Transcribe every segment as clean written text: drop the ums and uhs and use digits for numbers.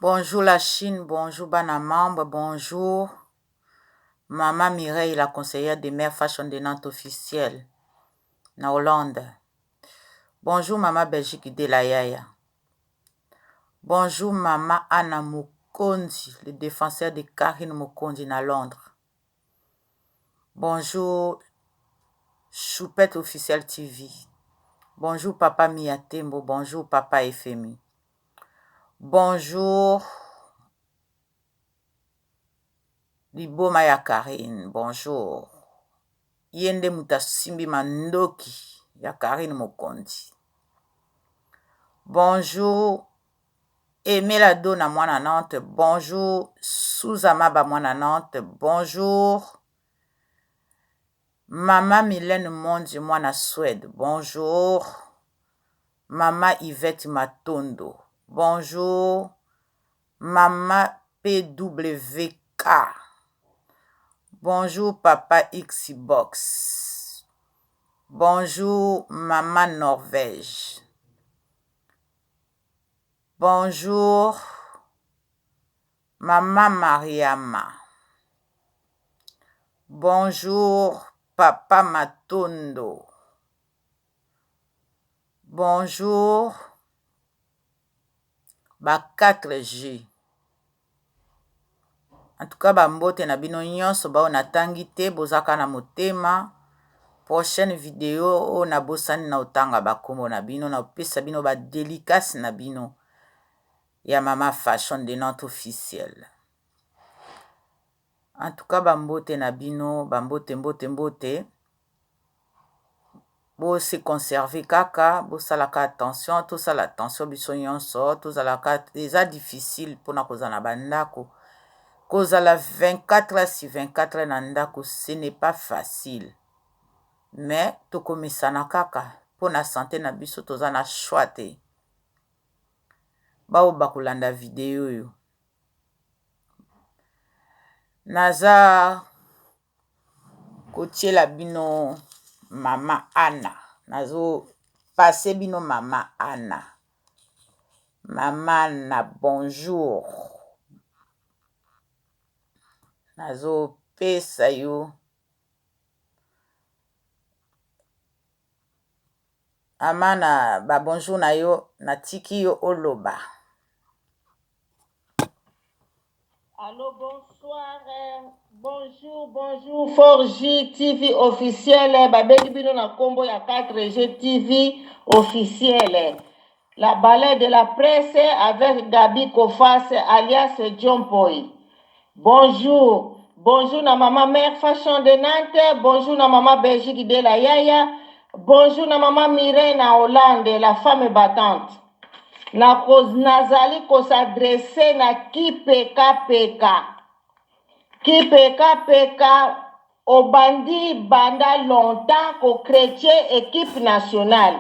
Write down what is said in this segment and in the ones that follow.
Bonjour la Chine, bonjour bana membre, bonjour Maman Mireille, la conseillère de mère Fashion de Nantes officielle na Hollande. Bonjour Maman Belgique de la Yaya. Bonjour Maman Anna Mokonzi, le défenseur de Karine Mokonzi na Londres. Bonjour Choupette officielle TV. Bonjour Papa Mia Tembo, bonjour Papa FMI. Bonjour Liboma ya Karine, bonjour. Ye nde moto asimbi mandoki ya Karine Mokonzi. Bonjour Aimé Ladona mwana Nantes, bonjour Souza Maba mwana Nantes, bonjour Mama Mylène Mondi mwana Suède, bonjour Mama Yvette Matondo, bonjour Mama PWK, bonjour Papa Xbox, bonjour Mama Norvège. Bonjour Maman Mariama. Bonjour Papa Matondo. Bonjour ba 4G. En tout cas bambote na bino nyonso baoyo natangi te bozaka na motema. Prochaine video oyo nabosani na otanga bakombo na bino na opesa bino ba dédicace na bino ya Mama Fashion de Nantes officielle. En tout cas bambote na bino, bambote mbote mbote. Bose conserver kaka, bosalaka attention, tosala attention biso nyonso, tozalaka eza difficile mpona kozala na bandako. Kozala 24 heures sur 24 heures na ndako ce n'est pas facile. Mais tokomesana kaka mpona santé na biso toza na choix te. Baoyo bakolanda video oyo. Naza kotiela bino Mama Anna, nazo passe bino Mama Anna. Mama Anna bonjour. Nazopesa yo Mama na ba bonjour na yo, natiki yo oloba. Allô, bonsoir, bonjour, bonjour, 4G TV officiel, babengi bino na kombo ya 4G TV officiel. La balai de la presse avec Gabi Kofas alias John Poi. Bonjour, bonjour na maman mère Fashion de Nantes, bonjour na maman Belgique de la Yaya, bonjour na maman Mireille na Hollande, la femme battante. Nazali kosadresse na kipekapeka. Kipekapeka obandi banda longtemps ko-chrétien équipe nationale.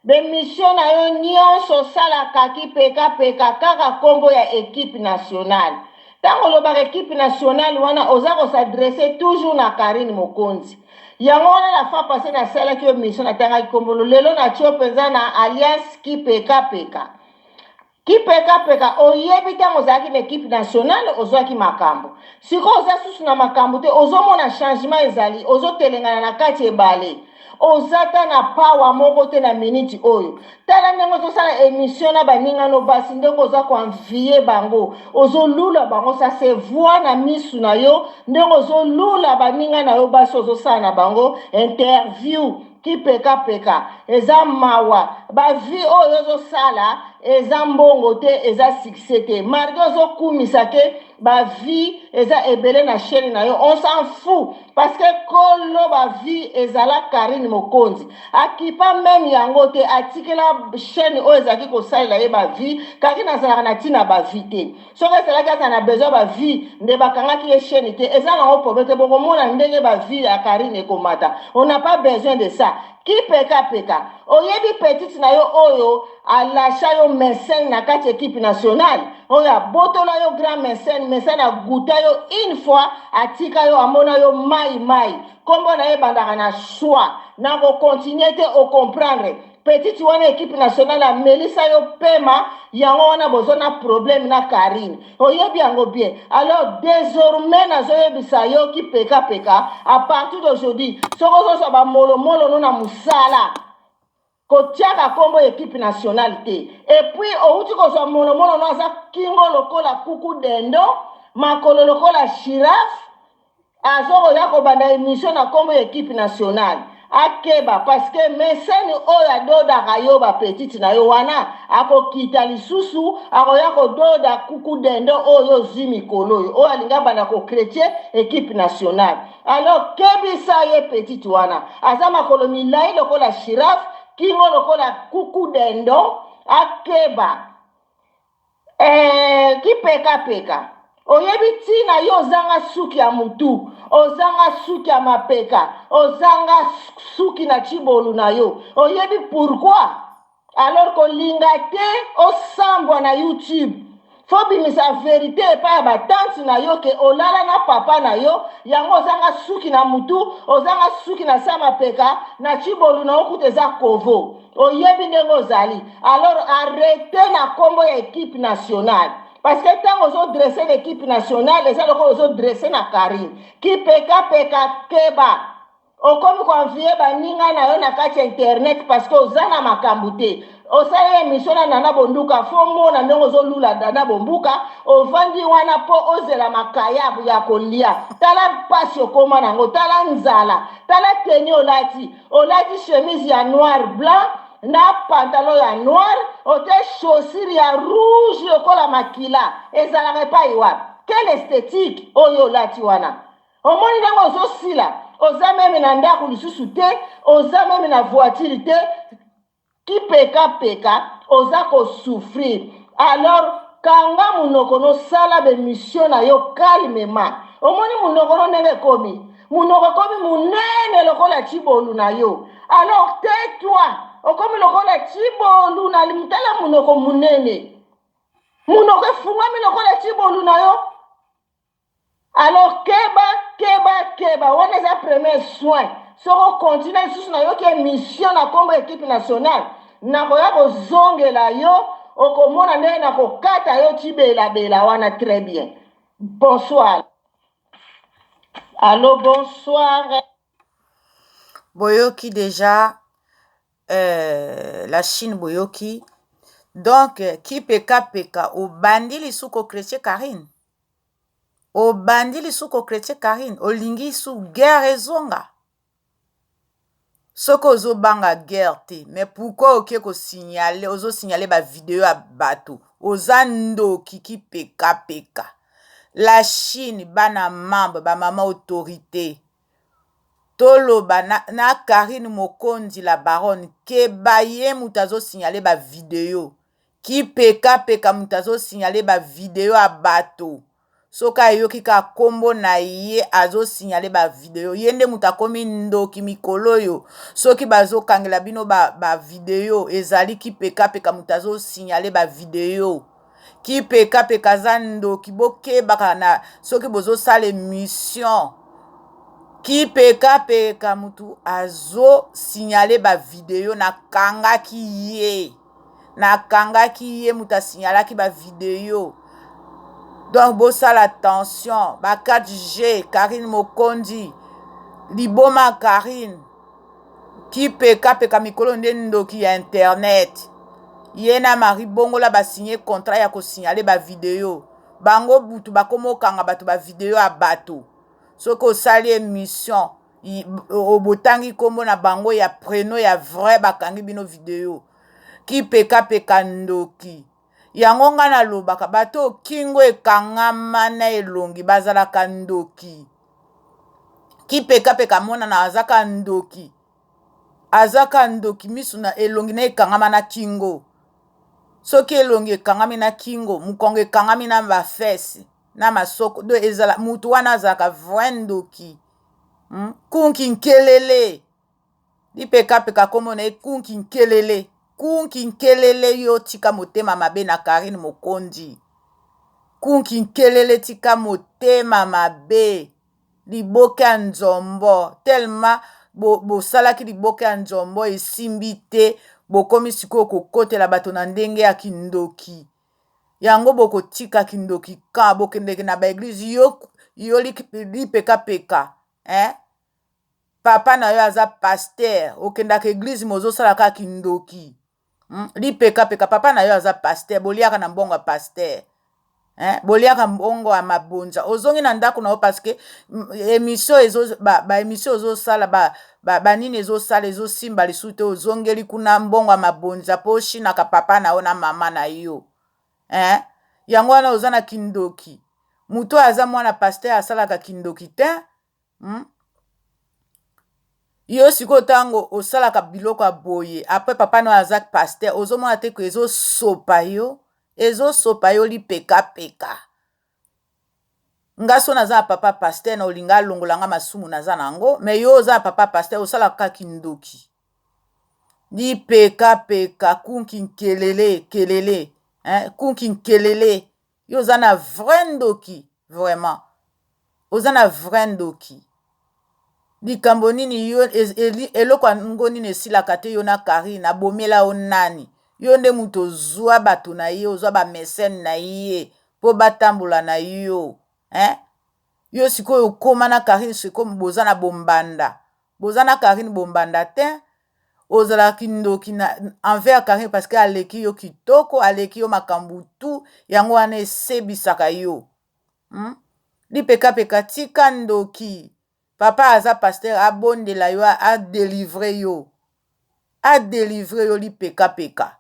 Bemission na yo nyonso osalaka kipekapeka kaka nkombo ya équipe nationale. Ntango olobaka équipe nationale wana oza kosadresse toujours na Karine Mokonzi. Yango wana la fois passée nasalaki yo mission, natangaki nkombolo, lelo natie yo mpenza na alias kipekapeka. Kipekapeka oyebi ntango ozalaki na équipe nationale ozwaki makambo, sikoyo oza susu na makambo te, ozomona changement ezali, ozotelengana na kati ebale, oza ta na power moko te na miniti oyo. Tala ndenge ozosala émission na baningano basi, ndenge oza koenvie bango, ozolula bango, ça se voit na misu na yo ndenge ozolula baninga na yo basi, ozosala na bango interview. Kipekapeka eza mawa, bavi oyo ozosala eza mbongo te, eza succès te, malgré ozokumisa ke bavi eza ebele na chaîne na yo, on s'en fout parce que kolo bavi ezala Karine Mokonzi, akipa même yango te, atikela chaîne oyo ezalaki kosalela ye bavi. Karine azalaka na ntina bavi te. Soki ezalaki aza na besoin bavi nde bakangaki ye chaîne te. Eza nango problème te, bokomona ndenge bavi ya Karine ekomata. On n'a pas besoin de ça. Kipekapeka oyebi petite na yo oyo alasha yo mécène na kati équipe nationale, oyo abotola yo grand mécène, mécène aguta yo une fois, atika yo, amona yo mai mai, nkombo na ye ebandaka na choix. Na kocontinue te, ocomprendre. Petite wana equipe nationale amelisa yo pema, yango wana bozo na problème na Carine. Oyebi yango bien. Alors désormais nazoyebisa yo ki peka peka à partir d'aujourd'hui soki ozozwa ba molo molo no na musala kotiaka kombo equipe nationale te. Et puis outi kozwa molo molo no aza kingo lokola kuku dendo, makolo lokola girafe. Azokoya kobanda emission na kombo ya equipe nationale. Akeba parce que mesene oyo adodaka yo ba petite na yo wana akokita lisusu akoya kododa kuku dendo oyo ozwi mikolo oyo oyo alingi abanda ko chretien equipe nationale. Alors kebisa ye petite wana aza makolo milai lokola girafe, kingo lokola kuku dendo, akeba. Eh, kipekapeka oyebi ntina yo ozanga suki ya mutu, ozanga suki ya mapeka, ozanga suki na cibolu na yo, oyebi pourquoi? Alors kolinga te osambwa na YouTube, fo bimisa verite epai ya batante na yo ke olala na papa na yo, yango ozanga suki na mutu, ozanga suki na sa mapeka, na cibolu na yo kutu eza kovo. Oyebi ndenge ozali, alors arrete na kombo ya equipe nationale, parce que tango ozo dresse na equipe nationale eza lokola ozo dresse na Carine. Kipeka peka keba, okomi ko envier baninga na yo na kati ya internet parce que oza na makambo te. Osali emission na Nana Bonduka, fo mona ndenge ozolula Nana Bombuka, ovandi wana po ozela makayabu ya kolia. Tala pasi okoma nango, tala nzala, tala tenue olati. Olati chemise ya noir blanc na pantalon ya noir, otie chaussure ya rouge lokola makila. Ezalaka epai wapi? Quelle esthétique oyo olati wana? Omoni ndenge ozosila, oza meme na ndako lisusu te, oza meme na voiture te, Kipeka peka oza ko souffrir alors kanga munoko no sala be mission na yo calmement omoni munoko no ndenge ekomi munoko ekomi munene lokola tshibolu na yo alors tais toi okomi lokola tshibolu na tala munoko munene munoko efungwami lokola tshibolu na yo. Alors keba keba keba, wana eza premier soin. Soki okontinue lisusu nayoki emission na kombo equipe nationale, nakoya kozongela yo, okomona ndenge nakokata yo tshibelabela wana. Très bien, bonsoir. Allo, bonsoir. Boyoki deja la Chine, boyoki donc kipekapeka obandi lisusu ko chretien Carine. Obandi lisusu ko chretien Carine olingi su guerre ezonga? Soki ozo banga guerre te mais pourquoi oke ko signaler ozo signaler ba video ya batu oza ndoki ki peka peka la Chine bana membre ba maman autorite toloba na, na Carine Mokonzi la baronne keba ye mutu azo signaler ba video Kipeka peka mutu azo signale ba video ya bato soki ayoki kaka kombo na ye azo signale ba video ye nde mutu akomi ndoki mikolo oyo soki bazo kangela bino ba, ba video ezali kipeka peka mutu azo signale ba video kipeka peka aza ndoki bokebaka na soki bozosala emission kipeka peka mutu azo signale ba video nakangaki ye. Nakangaki ye moto asignalaki ba video. Donc bosala attention ba 4G Carine Mokonzi liboma Carine kipeka peka mikolo nde ndoki ya internet ye na Marie Bongola ba signe contrat ya kosignale ba video bango butu bakoma okanga bato ba video ya bato soki osali emission botangi kombo na bango ya preno ya vrai bakangi bino video kipekapeka ndoki yango nga nalobaka bato oyo kingo ekangama na elongi bazalaka ndoki kipekapeka amonana azaka ndoki azaka ndoki misu na elongi na ekangama na kingo soki elongi ekangami na kingo mokongo ekangami na bafese na masoko do ezala mutu wana azalaka vrai ndoki Kunki nkelele lipekapeka kombo na ye kunki nkelele kunki nkelele yo tika motema mabe na Carine Mokonzi kunki nkelele tika motema mabe liboke ya nzombo tellement bosalaki bo liboke ya nzombo esimbi te. Bokomi sikoyo kokotela bato na ndenge ya kindoki. Yango bokotika kindoki ka bokendeke na ba eglise yo yo lipeka peka eh? Papa na yo aza pasteur okendaka eglise me ozosala kaka kindoki Lipeka peka papa na yo aza pasteur boliaka na mbongo ya pasteur eh? Boliaka mbongo ya mabonza ozongi na ndako na yo parce que emission ezo ba, ba emission ozosala ba, ba, ba nini ezosala ezosimba lisusu te ozongeli kuna mbongo ya mabonza mpo oshinaka papa na yo na mama na yo eh? Yango wana oza na kindoki moto oyo aza mwana pasteur asalaka kindoki te Yo sikoyo ntango osalaka biloko ya boye apres papa no aza pasteur ozomona te ke ezosopa yo ezosopa yo lipekapeka nga so naza na papa pasteur na olinga alongola nga masumu naza na yango me yo oza na papa pasteur osalaka kaka kindoki lipekapeka kunki nkelele kelele hein? Kunki nkelele yo oza na vrai ndoki vraiment oza na vrai ndoki likambo nini yo eloko yango nini esilaka te yo na Carine abomela yo nani yo nde moto ozwa bato na ye ozwa ba mecene na ye mpo batambola na yo hein? Yo sikoyo okoma na Carine sikoyo boza na bombanda boza na Carine bombanda te ozalaka kindoki na envers Carine parce que aleki yo kitoko aleki yo makambo tu yango wana esebisaka yo Lipekapeka tika ndoki papa aza pasteur abondela yo adelivre yo adelivre yo lipekapeka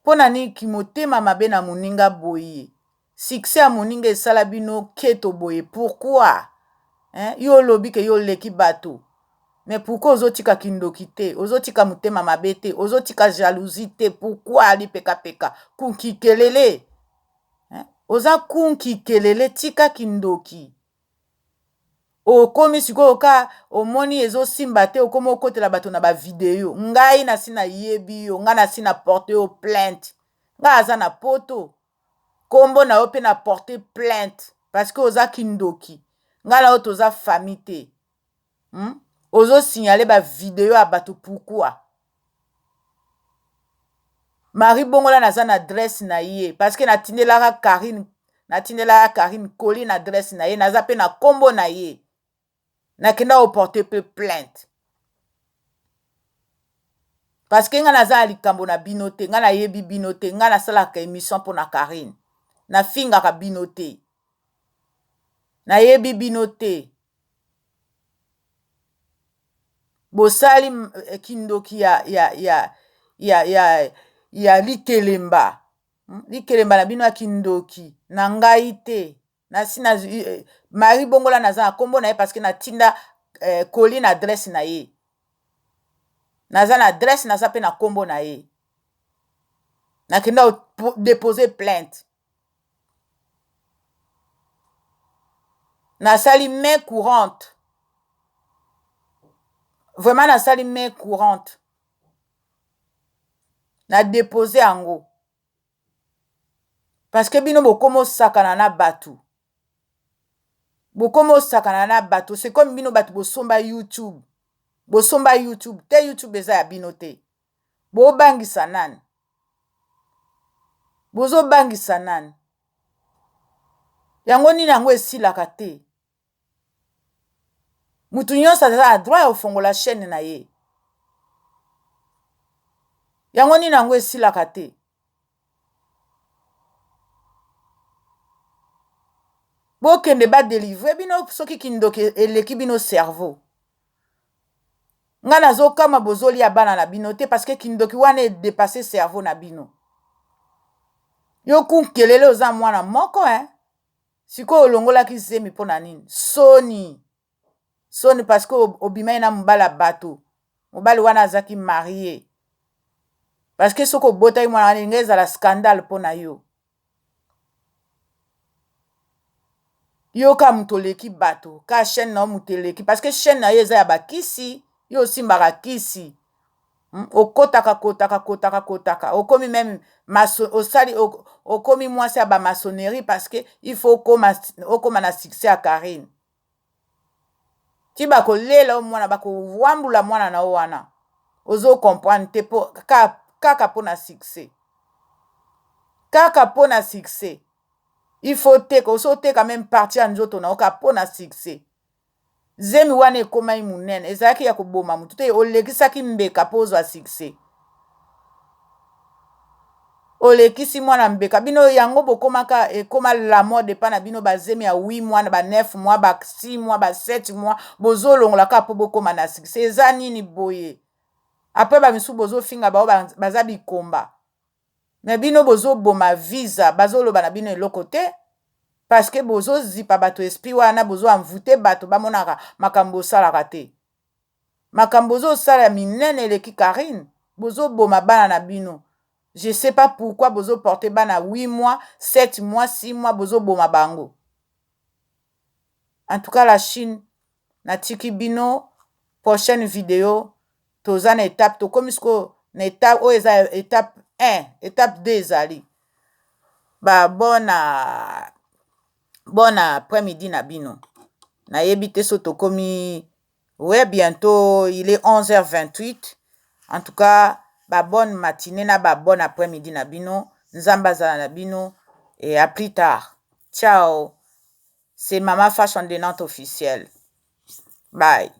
mpo na nini kimotema mabe na moninga boye succès ya moninga esala bino keto boye pourquoi hein? Yo olobi ke yo oleki bato mais pourquoi ozotika kindoki te ozotika motema mabe te ozotika jalousie te pourquoi lipekapeka kunkikelele hein? Oza kunkikelele tika kindoki okomi sikoyo ka omoni ezosimba te okomi okotela bato na bavideo ngai nasi nayebi yo ngai nasi na porte yo plainte ngai aza na poto kombo na yo mpe na porte plainte parce que oza kindoki ngai na yo toza famille te Ozosignale bavideo ya bato pourquoi Marie Bongola naza na adresse na ye parce que natindelaka Carine natindelaka Carine colis na adresse na ye naza mpe na kombo na ye nakenda koporte mpe plainte parce que ngai naza na likambo na bino te ngai nayebi bino te ngai nasalaka émission mpo na Carine nafingaka bino te nayebi bino te bosali kindoki ya, ya, ya, ya, ya, ya likelemba likelemba na bino ya kindoki na ngai te nasi na Marie Bongola naza na nkombo na ye parce que natinda colis na adresse na ye naza na adresse naza mpe na nkombo na ye nakenda depose plainte nasali main courante vraiment nasali main courante na depose yango parce que bino bokoma osakana na bato bokoma osakana na bato c'est comme bino bato bosomba YouTube bosomba YouTube te YouTube eza ya bino te bobangisa nani bozobangisa nani yango nini yango esilaka te mutu nyonso aza na droit ya kofongola chaîne na ye yango nini yango esilaka te bokende badelivre bino soki kindoki eleki bino cerveau ngai nazokama bozolia bana na bino te parce que kindoki wana edepasse cerveau na bino yo kunkelele oza mwana moko hein? Sikoyo olongolaki zemi mpo na nini soni soni parce que obimaki na mobali ya bato mobali wana azaki marie parce que soki obotaki mwana wana elingi ezala scandale mpo na yo yo ka moto oleki bato ka chaîne na yo moto eleki parce que chaîne na yo eza ya bakisi yo osimbaka kisi okotaka kotaka kotaka kotaka okomi meme maso, osali okomi mwasi ya bamaçonnerie parce que il faut okoma, okoma na succès ya Carine ti bakolela yo mwana bakowambula mwana na yo wana. Ozo comprendre te po kaka mpo na succès, kaka mpo na succès il faut teka, oso oteka meme partie ya nzoto na yo kaka mpo na succès. Zemi wana ekomaki monene, ezalaki ya koboma motu te. Olekisaki mbeka mpo ozwa succès, olekisi mwana mbeka. Bino yango bokomaka, ekoma la mode epa na bino, bazemi ya 8 mois, ba 9 mois, ba 6 mois, ba 7 mois, bozolongola kaka mpo bokóma na succès. Eza nini boye? Après bamisusu bozofinga bao baza bikomba, me bino bozoboma visa. Bazoloba na bino eloko te parce que bozozipa bato esprit wana, bozoenvoûter bato, bamonaka makambo osalaka te. Makambo ozosala ya minene eleki Karine. Bozoboma bana na bino, je sais pas pourquoi bozoporter bana 8 mois, 7 mois, 6 mois, bozoboma bango. En tout cas, la Chine, natiki bino. Prochaine vidéo, toza na étape, tokomi sikoyo na étape oyo eza étape 1, étape 2 ezali. Babona bon après-midi na bino. Nayebi te so tokomi, ouais, bientôt il est 11h28. En tout cas, babonne matinée na babonne après-midi na bino. Nzambe azala na bino et à plus tard, ciao. C'est Mama Fashion de Nantes officiel. Bye.